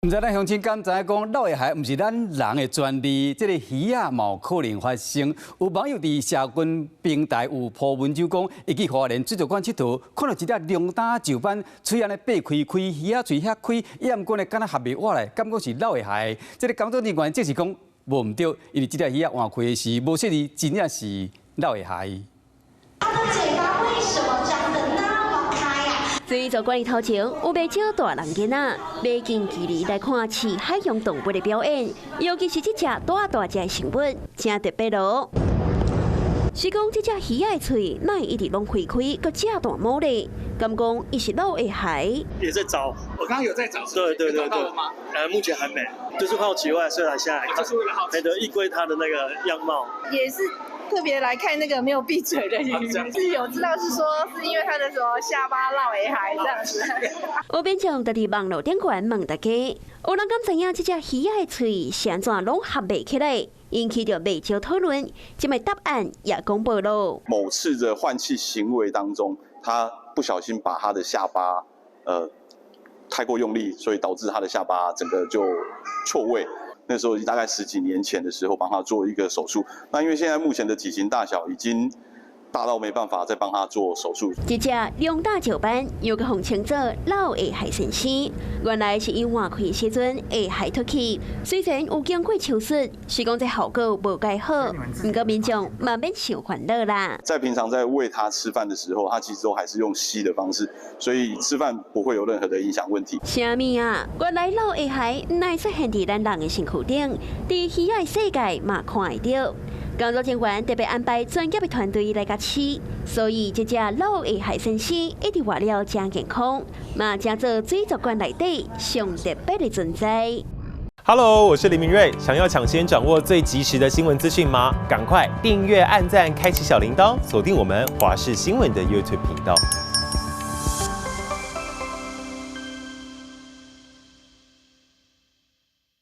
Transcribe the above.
毋知咱鄉親敢知影講，落會害毋是咱人的專利，這个魚仔嘛有可能發生。有網友佇社群平台有 po 文就講，伊去花蓮水族館𨑨迌，看到一隻龍膽石斑，喙按呢擘開開，魚仔喙遐開，伊毋過呢敢若合袂倚來，敢講是落會害。這个工作人員證實講無毋對，因為這隻魚仔換氣時無說伊真正是落會害。它的嘴巴為什麼張得那麼開呀？水族館頭前有袂少大人囡仔，馬近距離來看飼海洋動物的表演，尤其是這隻大大隻的生物，誠特別囉。是講這隻魚仔的喙，哪會一直攏開開，閣遮大毛咧？敢講伊是老會害？也在找，我剛剛有在找，對對對對，找到了嗎？目前還沒，就是好奇外，所以來下來看，就是為了好奇，對，一窺它的那個樣貌，也是特別來看那個沒有閉嘴的魚，是有知道是說是因為它的什麼下巴落會害這樣子。有民眾就佇網路頂懸問大家，有人敢知影這隻魚仔的喙是按怎攏合袂起來？引起著袂少討論，這擺答案也公布囉。某次的換氣行為當中，他不小心把他的下巴，太過用力，所以導致他的下巴整個就錯位。那時候大概十幾年前的時候，幫他做一個手術。那因為現在目前的體型大小已經大到沒辦法再幫他做手術。這隻龍膽石斑又閣予稱做老會害先生，原來是因換氣時陣會害脫去。雖然有經過手術，是講這效果無蓋好，毋過民眾嘛免傷煩惱啦。在平常在餵他吃飯的時候，他其實都還是用吸的方式，所以吃飯不會有任何的影響問題。啥物啊？原來老會害毋但出現佇咱人的身軀頂，佇魚仔的世界嘛看會著。工作人員特別安排專業的團隊來共飼，所以這隻老會害先生一直活了誠健康，嘛成做水族館內底上特別的存在。 Hello，我是林明瑞，想要搶先掌握最及時的新聞資訊嗎？趕快訂閱、按讚、開啟小鈴鐺，鎖定我們華視新聞的 YouTube 頻道。